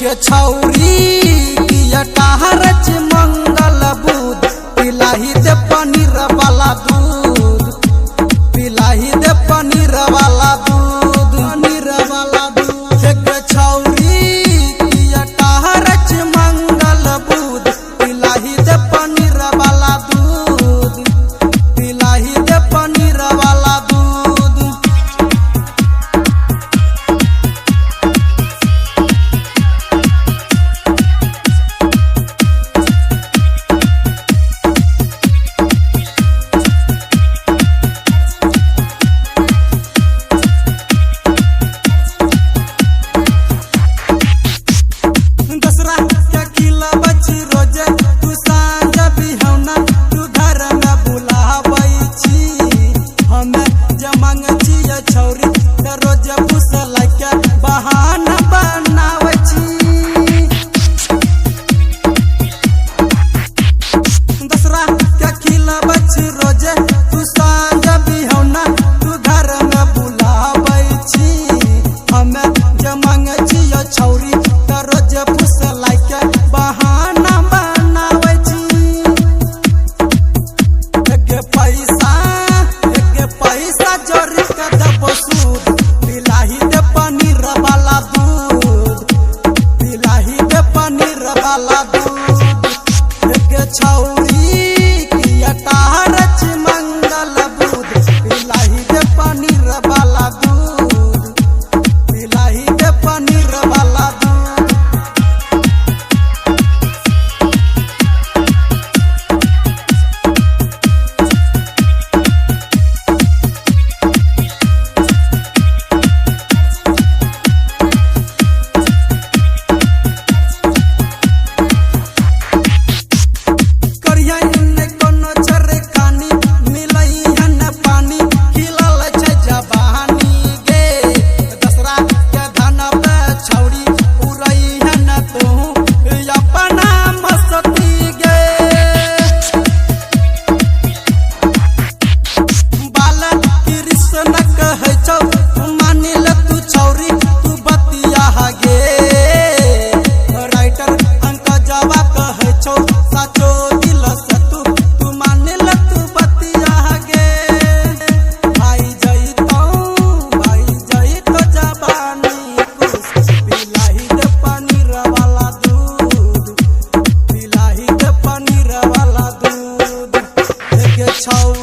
गे छौरी किया टाहरच मंगल बुध, पिलाही दे पनीर वाला दूध, पिलाही दे पनीर वाला दूध, पनीर वाला दूध। गे छौरी किया टाहरच मंगल बुध, पिलाही दे पनीर वाला दूध, पिलाही दे पनीर वाला दूध। दसरा के खिलाबै छी रोजे तू साँझ बिहौना तू घर में बुलाबै छी। हमे जे मांगै छियै छौरी त रोजे फुसलाय के बहाना बनाबै छी। दसरा के खिलाबै छी रोजे तू साँझ बिहौना तू घर में बुलाबै छी। हमे जे मांगै छियै छौरी त रोजे फुसलाय के बहाना बनाबै छी। एके पैसा जोड़ी के देबो सूद, पिलाही दे पनीर वाला दूध, पिलाही दे पनीर वाला दूध। एके छौरी किया टाहरच मंगल बुध, पिलाही दे पनीर वाला दूध, पिलाही दे पनीर वाला दूध। करियन कोनो चरखानी मिलैहन पानी, खिलल छै जवानी गे। दसरा के धन पे छौरी उड़ैहन तू अपना मस्ती गे। बाल कृष्ण कहै छौ मानिल तू छौरी तू बतिया गे। राइटर अंक जवा कहै छौ साचो दिल से तू तू मानिल तू बतिया गे। भाई जइतौ जवानी कुश, पिलाही दे पनीर वाला दूध, पिलाही दे पनीर वाला दूध। एके छौरी